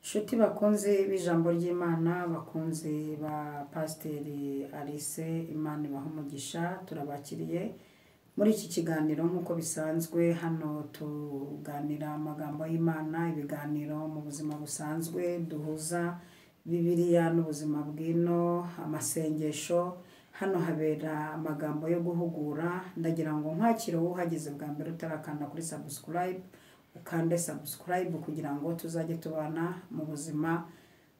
Inshuti bakunze b'ijambo ry'Imana, bakunze ba Pasiteri Alice, Imana ibaha umugisha. Turabakiriye muri iki kiganiro nk'uko bisanzwe. Hano tuganira amagambo y'Imana, ibiganiro mu buzima busanzwe duhuza Bibiliya n'ubuzima bw'ino, amasengesho. Hano habera amagambo yo guhugura. Ndagira ngo nkwakire wowe uhageze bwa mbere utarakanda kuri subscribe, ukande subscribe kugira ngo tuzajye tubana mu buzima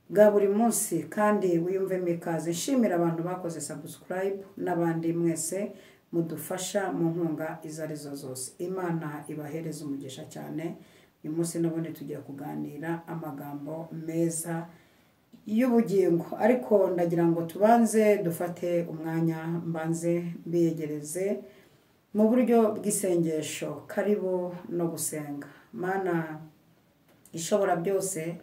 bwa buri munsi kandi wiyumvemo ikaze. Nshimira abantu bakoze subscribe n'abandi mwese mudufasha mu nkunga izo arizo zose. Imana ibahereze umugisha cyane. Uyu munsi n'ubundi tugiye kuganira amagambo meza y'ubugingo, ariko ndagira ngo tubanze dufate umwanya mbanze mbiyegereze mu buryo bw'isengesho. Karibu no gusenga. Mana ishobora byose,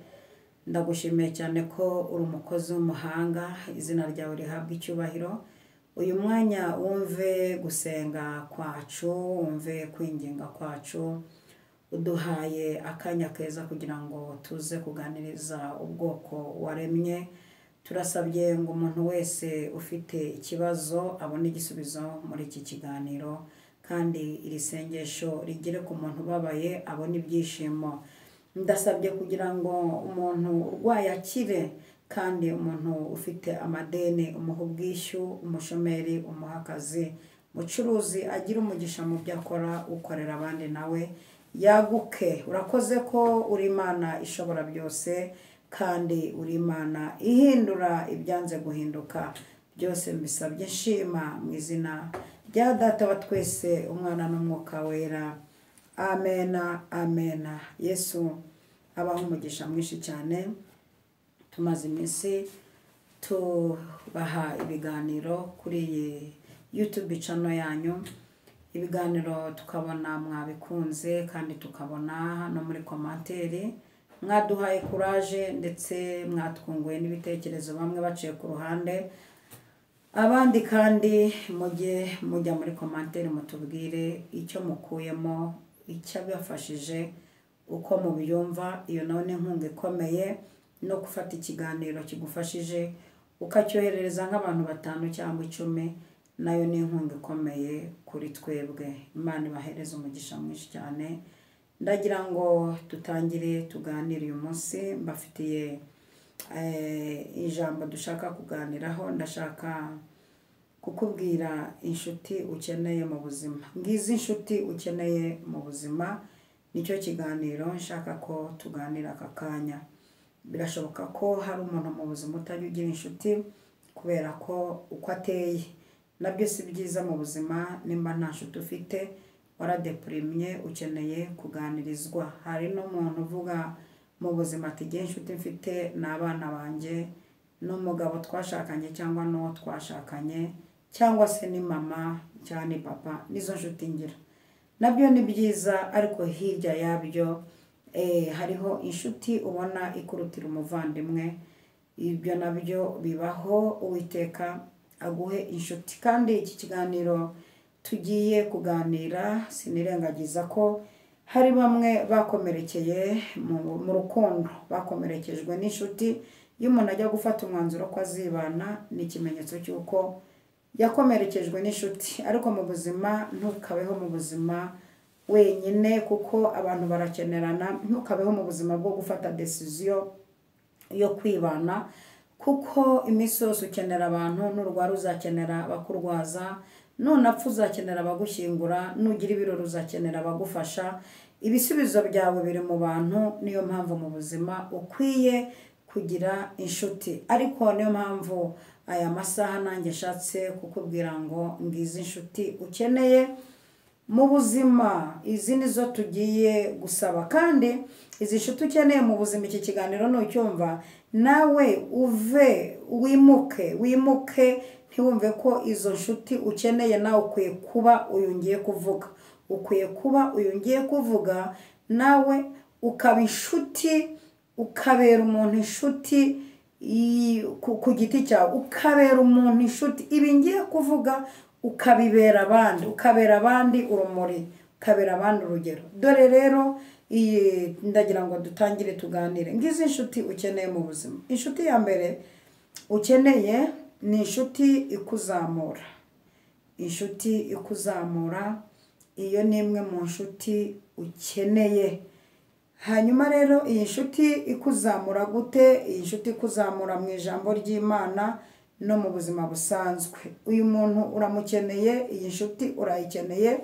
ndagushimiye cyane ko uri umukozi w'umuhanga, izina ryawe rihabwa icyubahiro. Uyu mwanya wumve gusenga kwacu, wumve kwinginga kwacu, uduhaye akanya keza kugira ngo tuze kuganiriza ubwoko waremye. Turasabye ngo umuntu wese ufite ikibazo abone igisubizo muri iki kiganiro, kandi iri sengesho rigere ku muntu ubabaye abone ibyishimo. Ndasabye kugira ngo umuntu urwaye akire, kandi umuntu ufite amadeni umuhe ubwishyu, umushomeri umuhe akazi, umucuruzi agire umugisha mu byo akora, ukorera abandi nawe yaguke. Urakoze ko uri Imana ishobora byose, kandi uri Imana ihindura ibyanze guhinduka byose. Mbisabye nshima mu izina rya Data wa twese, Umwana n'Umwuka Wera. Amena, amena. Yesu abaho umugisha mwinshi cyane. Tumaze iminsi tubaha ibiganiro kuri iyi YouTube channel yanyu, ibiganiro tukabona mwabikunze, kandi tukabona no muri commentaire mwaduhaye courage, ndetse mwatwunguye n'ibitekerezo, bamwe baciye ku ruhande, abandi kandi mujye mujya muri commentaire mutubwire icyo mukuyemo, icyabafashije, uko mubyumva. Iyo nawe ni inkunga ikomeye, no gufata ikiganiro kigufashije ukacyoherereza nk'abantu 5 cyangwa 10, nayo ni inkunga ikomeye kuri twebwe. Imana ibahereze umugisha mwinshi cyane. Ndagira ngo tutangire tuganire uyu munsi. Mbafitiye ijambo dushaka kuganiraho. Ndashaka kukubwira inshuti ukeneye mu buzima. Ngizi inshuti ukeneye mu buzima, nicyo kiganiro nshaka ko tuganira aka kanya. Birashoboka ko hari umuntu mu buzima utajya ugira inshuti kubera ko uko ateye, nabyo si byiza mu buzima. Nimba nta nshuti ufite, waradepurimye, ukeneye kuganirizwa. Hari n'umuntu uvuga mu buzima ati nge inshuti mfite ni abana banjye, n'umugabo twashakanye cyangwa n'uwo twashakanye, cyangwa se ni mama cyangwa ni papa, nizo nshuti ngira. Nabyo ni byiza, ariko hirya yabyo hariho inshuti ubona ikurutira umuvandimwe. Ibyo nabyo bibaho. Uwiteka aguhe inshuti. Kandi iki kiganiro tugiye kuganira, sinirengagiza ko hari bamwe bakomerekeye mu rukundo, bakomerekejwe n'inshuti. Iyo umuntu ajya gufata umwanzuro ko azibana, ni ikimenyetso cy'uko yakomerekejwe n'inshuti. Ariko mu buzima ntukabeho mu buzima wenyine, kuko abantu barakenerana. Ntukabeho mu buzima bwo gufata decision yo kwibana, kuko iminsi yose ukenera abantu. Nurwara uzakenera abakurwaza, nunapfa uzakenera abagushyingura, nugira ibirori uzakenera abagufasha. Ibisubizo byawe biri mu bantu. Niyo mpamvu mu buzima ukwiye kugira inshuti. Ariko niyo mpamvu aya masaha nanjye nshatse kukubwira ngo ngizi inshuti ukeneye mu buzima. Izi nizo tugiye gusaba, kandi izi nshuti ukeneye mu buzima, iki kiganiro nucyumva nawe uve wimuke, wimuke, ntiwumve ko izo nshuti ukeneye nawe ukwiye kuba uyu ngiye kuvuga, ukwiye kuba uyu ngiye kuvuga, nawe ukaba inshuti, ukabera umuntu inshuti ku giti cyawe, ukabera umuntu inshuti. Ibi ngiye kuvuga ukabibera abandi, ukabera abandi urumuri, ukabera abandi urugero. Dore rero Iyi ndagira ngo dutangire tuganire. Ngizi inshuti ukeneye mu buzima. Inshuti ya mbere ukeneye ni inshuti ikuzamura. Inshuti ikuzamura iyo ni imwe mu nshuti ukeneye. Hanyuma rero iyi nshuti ikuzamura gute? Iyi nshuti ikuzamura mu ijambo ry'Imana no mu buzima busanzwe. Uyu muntu uramukeneye, iyi nshuti urayikeneye.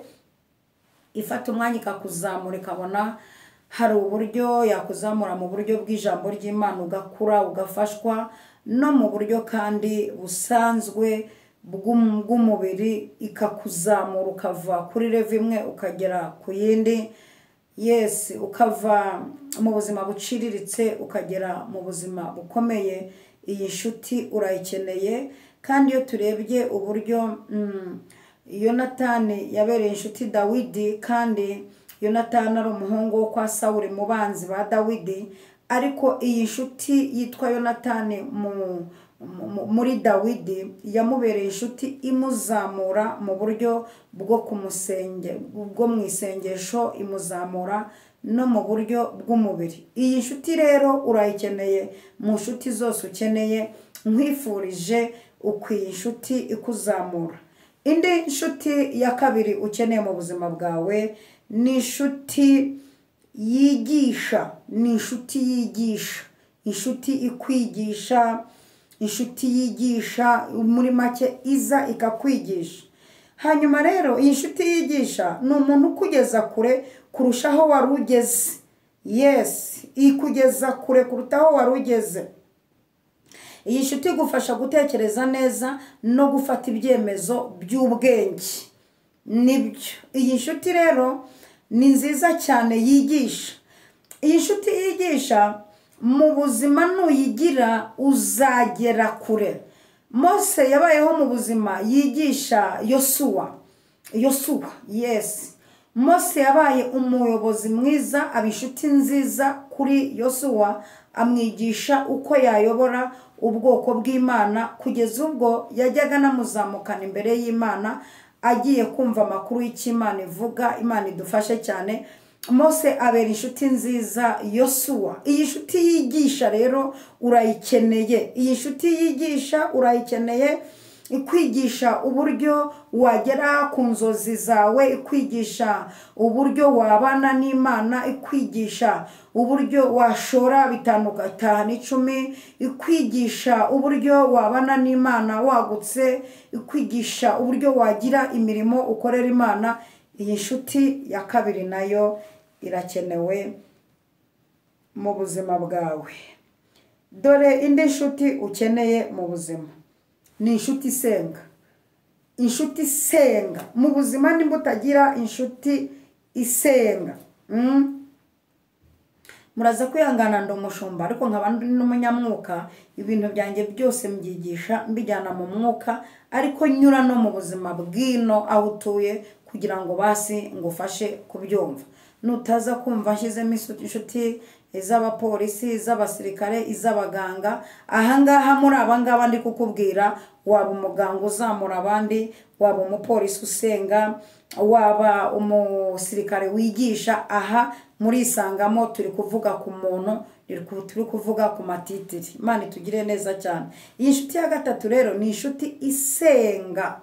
Ifata umwanya ikakuzamura, ikabona hari uburyo yakuzamura mu buryo bw'ijambo ry'Imana, ugakura, ugafashwa, no mu buryo kandi busanzwe bw'umubiri, ikakuzamura ukava kuri level imwe ukagera ku yindi. Yes, ukava mu buzima buciriritse ukagera mu buzima bukomeye. Iyi nshuti urayikeneye. Kandi iyo turebye uburyo Yonatani yabereye inshuti Dawidi, kandi Yonatani ari umuhungu wo kwa Sawuli mu banzi ba Dawidi, ariko iyi nshuti yitwa Yonatani muri Dawidi yamubereye inshuti imuzamura mu buryo bwo kumusenge, bwo mu isengesho, imuzamura no mu buryo bw'umubiri. Iyi nshuti rero urayikeneye mu nshuti zose ukeneye. Nkwifurije ukwiye inshuti ikuzamura. Indi nshuti ya kabiri ukeneye mu buzima bwawe ni inshuti yigisha. Ni inshuti yigisha, inshuti ikwigisha, inshuti yigisha, muri make iza ikakwigisha. Hanyuma rero iyi nshuti yigisha ni umuntu ukugeza kure kurushaho wari ugeze. Yes, ikugeza kure kurutaho wari ugeze. Iyi nshuti igufasha gutekereza neza no gufata ibyemezo by'ubwenge. Nibyo, iyi nshuti rero ni nziza cyane, yigisha. Iyi nshuti yigisha mu buzima nuyigira uzagera kure. Mose yabayeho mu buzima yigisha Yosuwa. Yosuwa, yes. Mose yabaye umuyobozi mwiza, aba inshuti nziza kuri Yosuwa, amwigisha uko yayobora ubwoko bw'Imana, kugeza ubwo yajyaga anamuzamukana imbere y'Imana agiye kumva amakuru y'Imana ivuga. Imana idufashe cyane. Mose abera inshuti nziza Yosuwa. Iyi nshuti yigisha rero urayikeneye. Iyi nshuti yigisha urayikeneye, ikwigisha uburyo wagera ku nzozi zawe, ikwigisha uburyo wabana n'Imana, ikwigisha uburyo washora 5 5 10, ikwigisha uburyo wabana n'Imana wagutse, ikwigisha uburyo wagira imirimo ukorera Imana. Iyi nshuti ya kabiri nayo irakenewe mu buzima bwawe. Dore indi nshuti ukeneye mu buzima ni inshuti isenga. Inshuti isenga mu buzima, nimba utagira inshuti isenga, muraza kwihangana, ndi umushumba ariko nkaba ndi n'umunyamwuka. Ibintu byanjye byose mbyigisha mbijyana mu mwuka, ariko nyura no mu buzima bw'ino aho utuye kugira ngo basi ngufashe kubyumva. Nutaza kumva nshyizemo inshuti iz'abapolisi, iz'abasirikare, iz'abaganga, ahangaha muri abangaba ndi kukubwira, waba umuganga uzamura abandi, waba umupolisi usenga, waba umusirikare wigisha, aha murisangamo. Turi kuvuga ku muntu, turi kuvuga ku matitiri. Imana itugire neza cyane. Iyi nshuti ya gatatu rero ni inshuti isenga.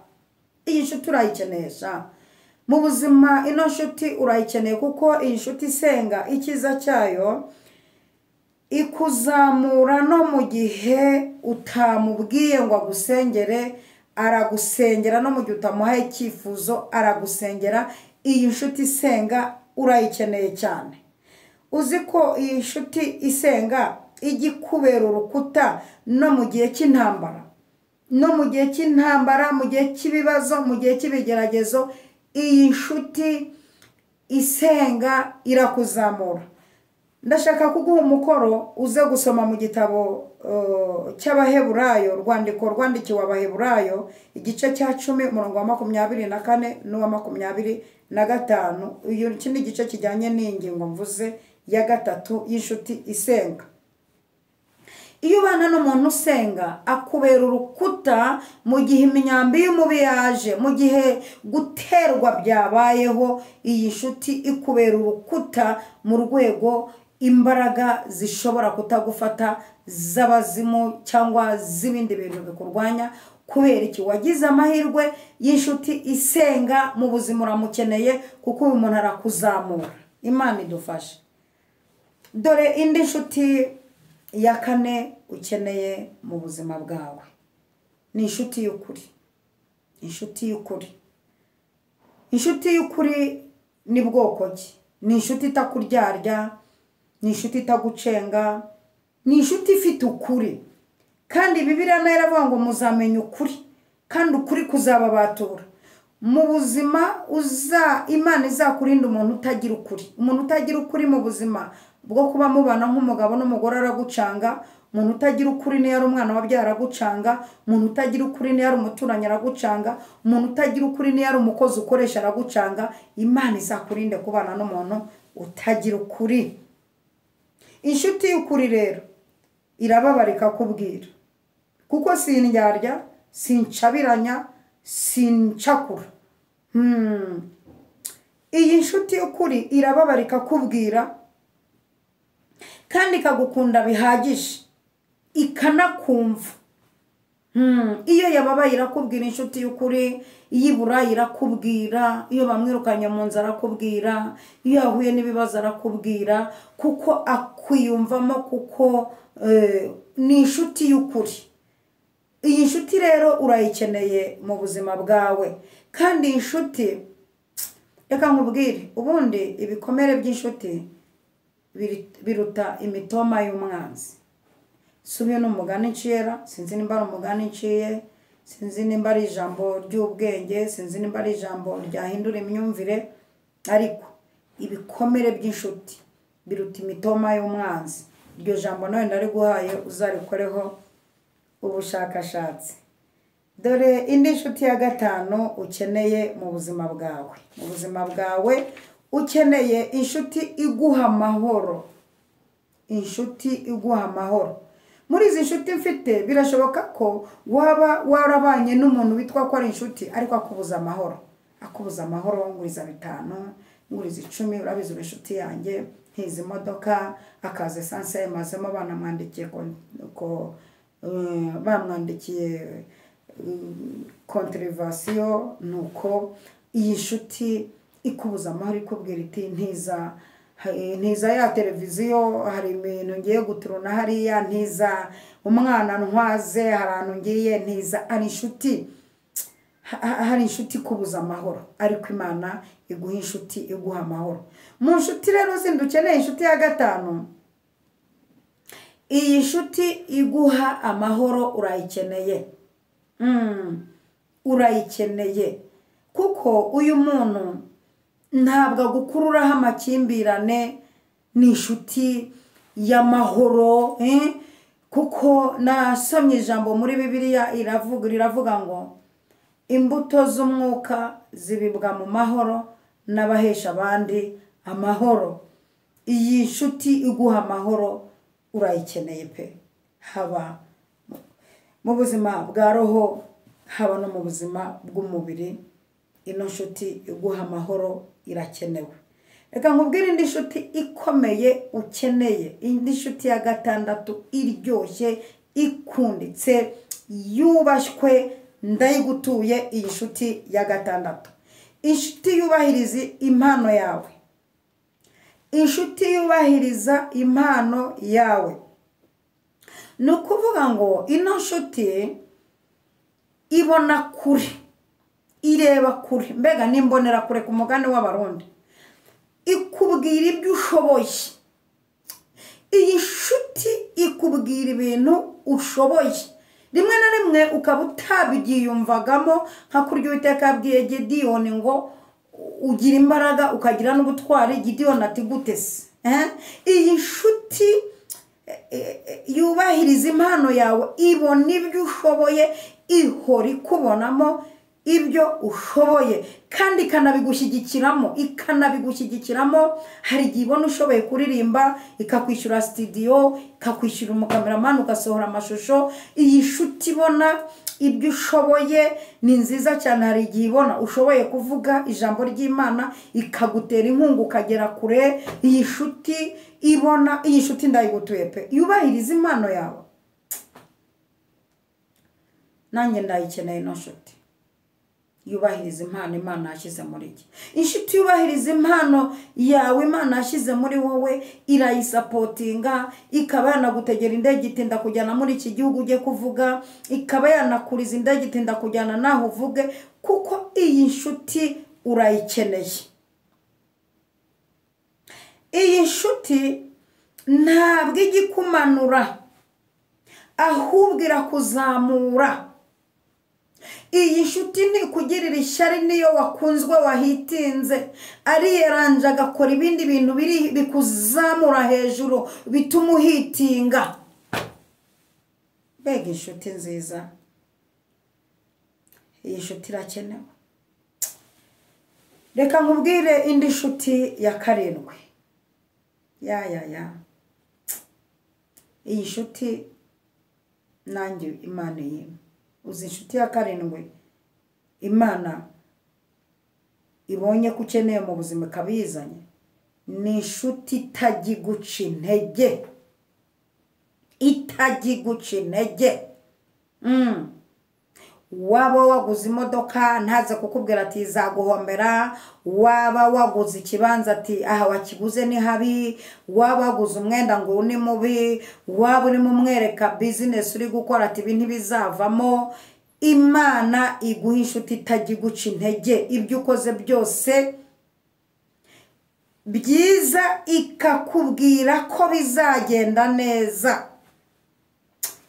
Iyi nshuti urayikeneye mu buzima. Ino nshuti urayikeneye kuko iyi nshuti isenga icyiza cyayo ikuzamura no mu gihe utamubwiye ngo agusengere, aragusengera, no mu gihe utamuhaye icyifuzo aragusengera. Iyi nshuti isenga urayikeneye cyane. Uzi ko iyi nshuti isenga ijya ikubera urukuta no mu gihe cy'intambara, no mu gihe cy'intambara, mu gihe cy'ibibazo, mu gihe cy'ibigeragezo, iyi nshuti isenga irakuzamura. Ndashaka kuguha umukoro uze gusoma mu gitabo cy'Abaheburayo, urwandiko rwandikiwe Abaheburayo, igice cya 10 umurongo wa 24 n'uwa 25. Uyu kindi gice kijyanye n'ingingo mvuze ya gatatu y'inshuti isenga. Iyo ubana n'umuntu usenga akubera urukuta mu gihe imyambi y'umubi yaje, mu gihe guterwa byabayeho, iyi nshuti ikubera urukuta mu rwego imbaraga zishobora kutagufata z'abazimu cyangwa z'ibindi bintu bikurwanya. Kubera iki? Wagize amahirwe y'inshuti isenga mu buzima, uramukeneye kuko uyu muntu arakuzamura. Imana idufashe. Dore indi nshuti ya kane ukeneye mu buzima bwawe ni inshuti y'ukuri. Inshuti y'ukuri, inshuti y'ukuri ni bwoko ki? Ni inshuti itakuryarya, ni inshuti itagucenga, ni inshuti ifite ukuri. Kandi Bibiliya nayo iravuga ngo muzamenya ukuri kandi ukuri kuzababatura. Mu buzima Imana izakurinda umuntu utagira ukuri. Umuntu utagira ukuri mu buzima bwo kuba mubana nk'umugabo n'umugore aragucanga. Umuntu utagira ukuri niyo ari umwana wabyara aragucanga. Umuntu utagira ukuri niyo ari umuturanyi aragucanga. Umuntu utagira ukuri niyo ari umukozi ukoresha aragucanga. Imana izakurinde kubana n'umuntu utagira ukuri. Inshuti y'ukuri rero irababarika kubwira, kuko sindyarya, sincabiranya, sincakura. Iyi nshuti y'ukuri irababarika kubwira kandi ikagukunda bihagije, ikanakumva. Iyo yababaye irakubwira. Inshuti y'ukuri iyo ibura irakubwira, iyo bamwirukanye mu nzu arakubwira, iyo yahuye n'ibibazo arakubwira, kuko akwiyumvamo, kuko ni inshuti y'ukuri. Iyi nshuti rero urayikeneye mu buzima bwawe. Kandi inshuti, reka nkubwire, ubundi ibikomere by'inshuti biruta imitoma y'umwanzi. Subiye n'umugani nciyera, sinzi nimba ari umugani nciye, sinzi nimba ari ijambo ry'ubwenge, sinzi nimba ari ijambo ryahindura imyumvire, ariko ibikomere by'inshuti biruta imitoma y'umwanzi. Iryo jambo nawe ndariguhaye, uzarikoreho ubushakashatsi. Dore indi nshuti ya gatanu ukeneye mu buzima bwawe. Mu buzima bwawe ukeneye inshuti iguha amahoro. Inshuti iguha amahoro. Muri izi nshuti mfite, birashoboka ko waba warabanye n'umuntu witwa ko ari inshuti ariko akubuza amahoro. Akubuza amahoro, nguriza 5, nguriza 10, urabizi uri inshuti yanjye, ntizi imodoka, akaza essence yamazemo, banamwandikiye ko bamwandikiye contravention. Nuko iyi nshuti ikubuza amahoro ikubwira iti ntiza ya televiziyo, hari ibintu ngiye guturuna hariya, ntiza umwana ntwaze, hari ahantu ngiye, ntiza. Ari inshuti, hari inshuti ikubuza amahoro, ariko Imana iguha inshuti iguha amahoro. Mu nshuti rero zindi ukeneye, inshuti ya gatanu, iyi nshuti iguha amahoro urayikeneye. Urayikeneye kuko uyu muntu ntabwo agukururaho amakimbirane, ni inshuti y'amahoro. Kuko nasomye ijambo muri Bibiliya riravuga ngo imbuto z'umwuka zibibwa mu mahoro n'abahesha abandi amahoro. Iyi nshuti iguha amahoro urayikeneye pe, haba mu buzima bwa roho, haba no mu buzima bw'umubiri. Ino nshuti iguha amahoro irakenewe. Reka nkubwire indi nshuti ikomeye ukeneye, indi nshuti ya gatandatu iryoshye, ikunditse, yubashywe, ndayigutuye. Iyi nshuti ya gatandatu, inshuti yubahiriza impano yawe. Inshuti yubahiriza impano yawe, ni ukuvuga ngo ino nshuti ibona kure, ireba kure, mbega n'imbonera kure ku mugani w'Abarundi, ikubwira ibyo ushoboye. Iyi nshuti ikubwira ibintu ushoboye, rimwe na rimwe ukaba utabyiyumvagamo, nka kurya Uwiteka yabwiye Gidiyoni ngo ugira imbaraga ukagira n'ubutwari, Gidiyoni ati gute se? Iyi nshuti yubahiriza impano yawe, ibona ibyo ushoboye, ihora ikubonamo, ibyo ushoboye kandi ikanabigushyigikiramo. Hari igihe ibona ushoboye kuririmba ikakwishyura studio, ikakwishyura umukameramani ugasohora amashusho. Iyi nshuti ibona ibyo ushoboye ni nziza cyane. Hari igihe ibona ushoboye kuvuga ijambo ry'Imana ikagutera inkunga ukagera kure. Iyi nshuti ibona, iyi nshuti ndayigutuye pe, yubahiriza impano yawe. Nanjye ndayikeneye ino nshuti yubahiriza impano Imana yashyize muri jye. Inshuti yubahiriza impano yawe Imana yashyize muri wowe irayisapotinga, ikaba yanagutegera indege itinda kujyana muri iki gihugu ujye kuvuga, ikaba yanakuriza indege itinda kujyana naho uvuge, kuko iyi nshuti urayikeneye. Iyi nshuti ntabwo ijya ikumanura, ahubwo irakuzamura. Iyi nshuti ntikugirira ishyari niyo wakunzwe wahitinze, ariyeranje agakora ibindi bintu biri bikuzamura hejuru bituma uhitinga. Mbega inshuti nziza! Iyi nshuti irakenewe. Reka nkubwire indi nshuti ya karindwi. Ya ya ya, iyi nshuti nanjye Imana yimwe. Uzi inshuti ya karindwi Imana ibonye ko ukeneye mu buzima ikabizanye? Ni inshuti itajya iguca intege, itajya iguca intege. Waba waguze imodoka ntaze kukubwira ati izaguhombera, waba waguze ikibanza ati aha wakiguze ni habi, waba waguze umwenda ngo ni mubi, waba urimo umwereka business uri gukora ati ibi ntibizavamo. Imana iguha inshuti itajya iguca intege, ibyo ukoze byose byiza ikakubwira ko bizagenda neza.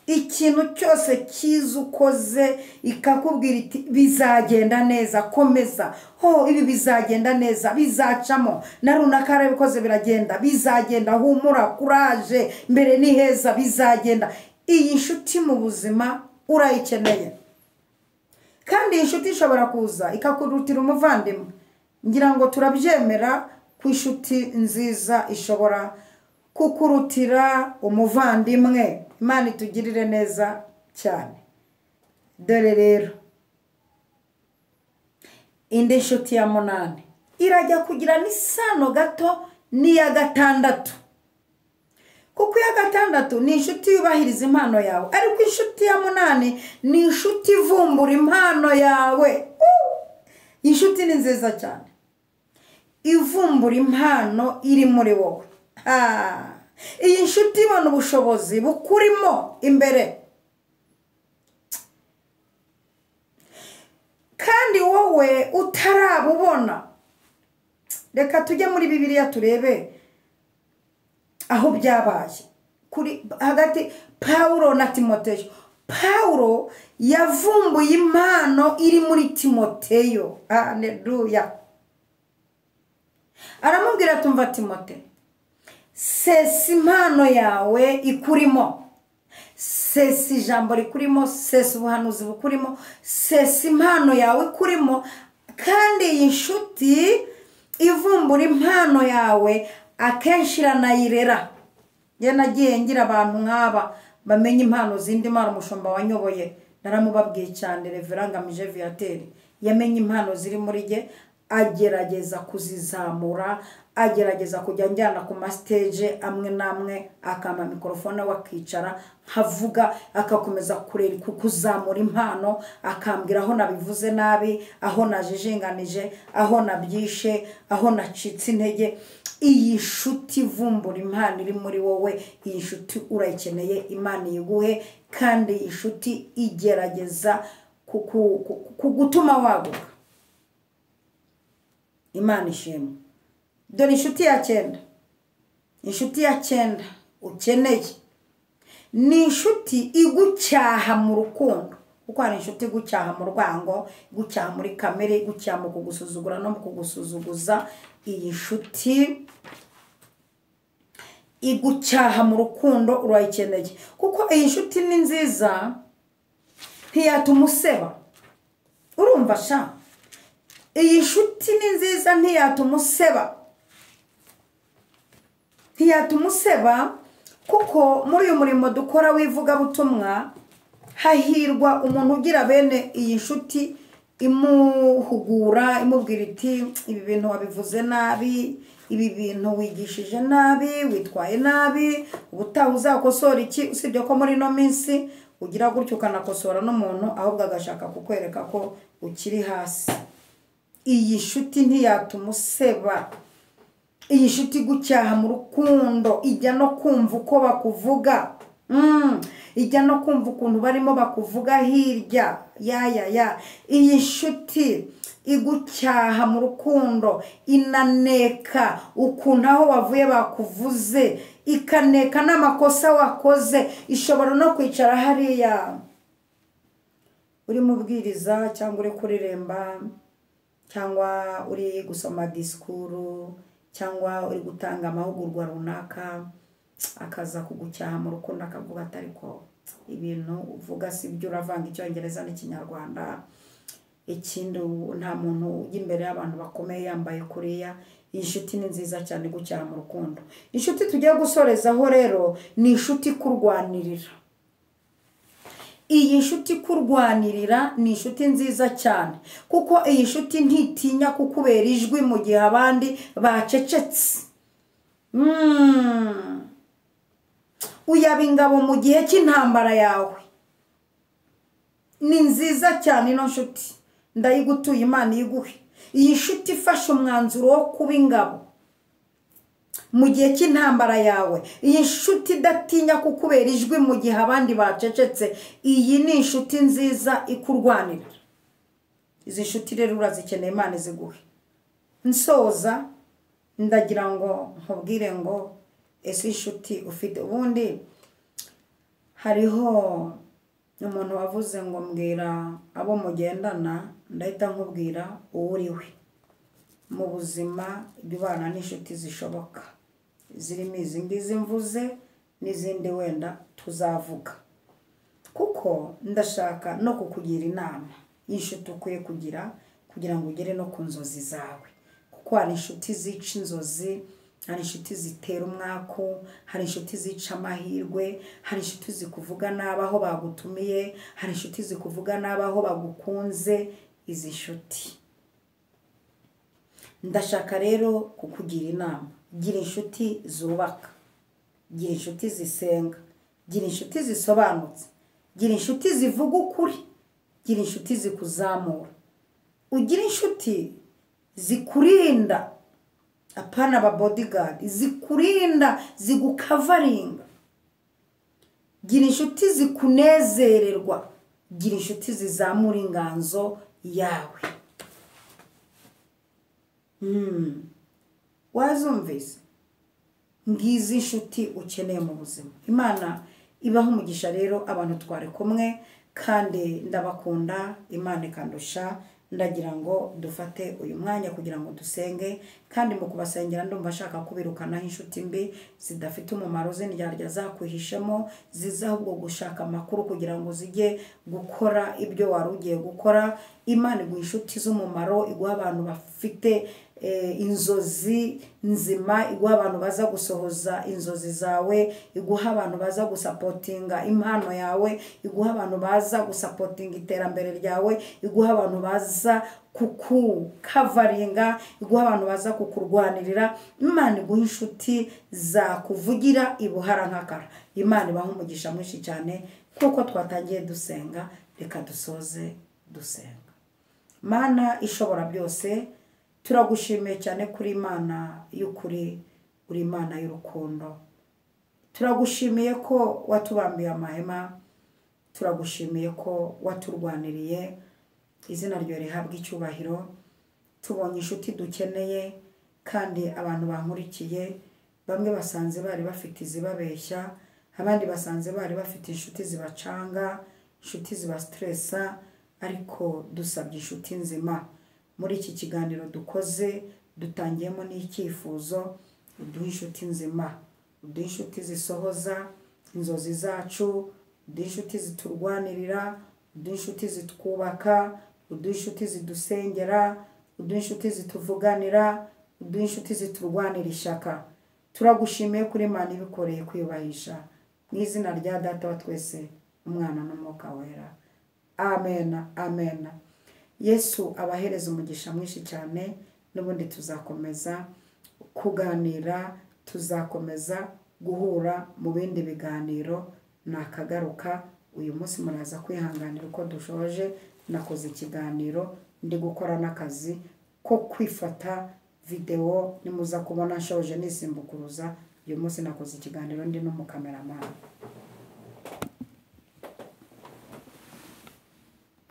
Ikintu cyose cyiza ukoze ikakubwira iti bizagenda neza, komeza, ho ibi bizagenda neza, bizacamo, na runaka yarabikoze biragenda, bizagenda, humura, kuraje, mbere ni heza, bizagenda. Iyi nshuti mu buzima urayikeneye. Kandi iyi nshuti ishobora kuza ikakurutira umuvandimwe. Ngira ngo turabyemera ku inshuti nziza ishobora kukurutira umuvandimwe. Imana itugirire neza cyane. Dore rero indi nshuti ya munani irajya kugira n'isano gato n'iya gatandatu, kuko iya gatandatu ni inshuti yubahiriza impano yawe, ariko inshuti ya munani ni inshuti ivumbura impano yawe. Inshuti ni nziza cyane, ivumbura impano iri muri wowe. Iyi nshuti ibona ubushobozi bukurimo imbere, kandi wowe utarabubona. Reka tujye muri Bibiliya turebe aho byabaye kuri hagati Paulo na Timoteyo. Paulo yavumbuye impano iri muri Timoteyo. Haleluya. Aramubwira tumva Timote, sesa impano yawe ikurimo, sesa ijambo rikurimo, sesa ubuhanuzi bukurimo, sesa impano yawe ikurimo. Kandi iyi nshuti ivumbura impano yawe akenshi iranayirera. Njye nagiye ngira abantu nk'aba bamenye impano zindi. Imana umushumba wanyoboye naramubabwiye cyane, Reverend Ngamije Viateur, yamenye impano ziri muri jye, agerageza kuzizamura, agerageza kujya njyana ku mastage amwe namwe, akama mikrofone wakicara nkavuga, akakomeza kurera kuzamura impano, akambwira aho nabivuze nabi, aho najijinganije, aho nabyishe, aho nacitse intege. Iyi nshuti ivumbura impano iri muri wowe, iyi nshuti urayikeneye, Imana iguhe. Kandi iyi nshuti igerageza kugutuma waguka. Imana ishimwe. Dore inshuti ya cyenda. Inshuti ya cyenda ukeneye ni inshuti igucyaha mu rukundo, kuko hari inshuti igucyaha mu rwango, igucyaha muri kamere, igucyaha mu kugusuzugura no mu kugusuzuguza. Iyi nshuti igucyaha mu rukundo urayikeneye, kuko iyi nshuti ni nziza, ntiyatuma useba. Urumva sha, iyi nshuti ni nziza, ntiyatuma useba, ntiyatuma useba, kuko muri uyu murimo dukora w'ivugabutumwa hahirwa umuntu ugira bene iyi nshuti imuhugura, imubwira iti ibi bintu wabivuze nabi, ibi bintu wigishije nabi, witwaye nabi, ubutaha uzakosora iki. Usibye ko muri ino minsi ugira gutyo ukanakosora n'umuntu ahubwo agashaka kukwereka ko ukiri hasi. Iyi nshuti ntiyatuma useba. Iyi nshuti igucyaha mu rukundo, ijya no kumva uko bakuvuga, ijya no kumva ukuntu barimo bakuvuga hirya ya ya ya. Iyi nshuti igucyaha mu rukundo, inaneka ukuntu aho wavuye bakuvuze, ikaneka n'amakosa wakoze. Ishobora no kwicara hariya uri mubwiriza cyangwa uri kuririmba cyangwa uri gusoma disikuru cyangwa uri gutanga amahugurwa runaka, akaza kugucyaha mu rukundo akavuga ati ariko ibintu uvuga si byo, uravanga Icyongereza n'Ikinyarwanda, ikindi nta muntu ujya imbere y'abantu bakomeye yambaye kuriya. Iyi nshuti ni nziza cyane gucyaha mu rukundo. Inshuti tugiye gusorezaho rero ni inshuti kurwanirira. Iyi nshuti kurwanirira ni inshuti nziza cyane, kuko iyi nshuti ntitinya kukubera ijwi mu gihe abandi bacecetse. Uyaba ingabo mu gihe cy'intambara yawe. Ni nziza cyane ino nshuti, ndayigutuye, Imana iguhe. Iyi nshuti ifashe umwanzuro wo kuba ingabo mu gihe cy'intambara yawe. Iyi nshuti idatinya kukubera ijwi mu gihe abandi bacecetse. Iyi ni inshuti nziza ikurwanira. Izi nshuti rero urazikeneye, Imana iziguhe. Nsoza ndagira ngo nkubwire ngo ese inshuti ufite. Ubundi hariho umuntu wavuze ngo mbwira abo mugendana ndahita nkubwira uwo uri we. Mu buzima jya ubana n'inshuti zishoboka, zirimo izi ngizi mvuze n'izindi wenda tuzavuga, kuko ndashaka no kukugira inama y'inshuti ukwiye kugira kugira ngo ugere no ku nzozi zawe. Kuko hari inshuti zica inzozi, hari inshuti zitera umwaku, hari inshuti zica amahirwe, hari inshuti zikuvuga nabi aho bagutumiye, hari inshuti zikuvuga nabi aho bagukunze. Izi nshuti ndashaka rero kukugira inama. Gira inshuti zubaka, gira inshuti zisenga, gira inshuti zisobanutse, gira inshuti zivuga ukuri, gira inshuti zikuzamura, ugira inshuti zikurinda, apana ba bodyguard, zikurinda, zigukavaringa. Gira inshuti zikunezererwa, gira inshuti zizamura inganzo yawe. Wazumvise? Ngizi inshuti ukeneye mu buzima. Imana ibaho umugisha rero abantu twari kumwe, kandi ndabakunda, Imana ikandusha. Ndagira ngo dufate uyu mwanya kugira ngo dusenge, kandi mu kubasengera ndumva ashaka kubirukanaho inshuti mbi zidafite umumaro, z'indyarya zakwihishemo, ziza ahubwo gushaka amakuru kugira ngo zijye gukora ibyo wari ugiye gukora. Imana iguha inshuti z'umumaro, iguha abantu bafite inzozi nzima, iguha abantu baza gusohoza inzozi zawe, iguha abantu baza gusapotinga impano yawe, iguha abantu baza gusapotinga iterambere ryawe, iguha abantu baza kukukavaringa, iguha abantu baza kukurwanirira. Imana iguha inshuti zakuvugira ibuhara nkakara. Imana ibaha umugisha mwinshi cyane. Kuko twatangiye dusenga, reka dusoze dusenga. Mana ishobora byose, turagushimiye cyane kuri Imana y'ukuri, uri Imana y'urukundo. Turagushimiye ko watubambiye amahema, turagushimiye ko waturwaniriye. Izina ryawe rihabwe icyubahiro. Tubonye inshuti dukeneye, kandi abantu bankurikiye bamwe basanze bari bafite izibabeshya, abandi basanze bari bafite inshuti zibacanga, inshuti zibastressa, ariko dusabye inshuti nzima. Muri iki kiganiro dukoze dutangiyemo n'icyifuzo, uduhe inshuti nzima, uduhe inshuti zisohoza inzozi zacu, uduhe inshuti ziturwanirira, uduhe inshuti zitwubaka, Uduhe inshuti zidusengera, uduhe inshuti zituvuganira, uduhe inshuti ziturwanira ishyaka. Turagushimiye kuri Imana ibikoreye kwiyubahisha, mu izina rya Data wa twese, Umwana n'Umwuka Wera. Amen, amen. Yesu abahereza umugisha mwinshi cyane. N'ubundi tuzakomeza kuganira, tuzakomeza guhura mu bindi biganiro nakagaruka. Uyu munsi muraza kwihanganira uko dushoje, nakoze ikiganiro ndi gukora n'akazi ko kwifata videwo, nimuza kubona nshoje nisimbukuruza. Uyu munsi nakoze ikiganiro ndi n'umukameramani.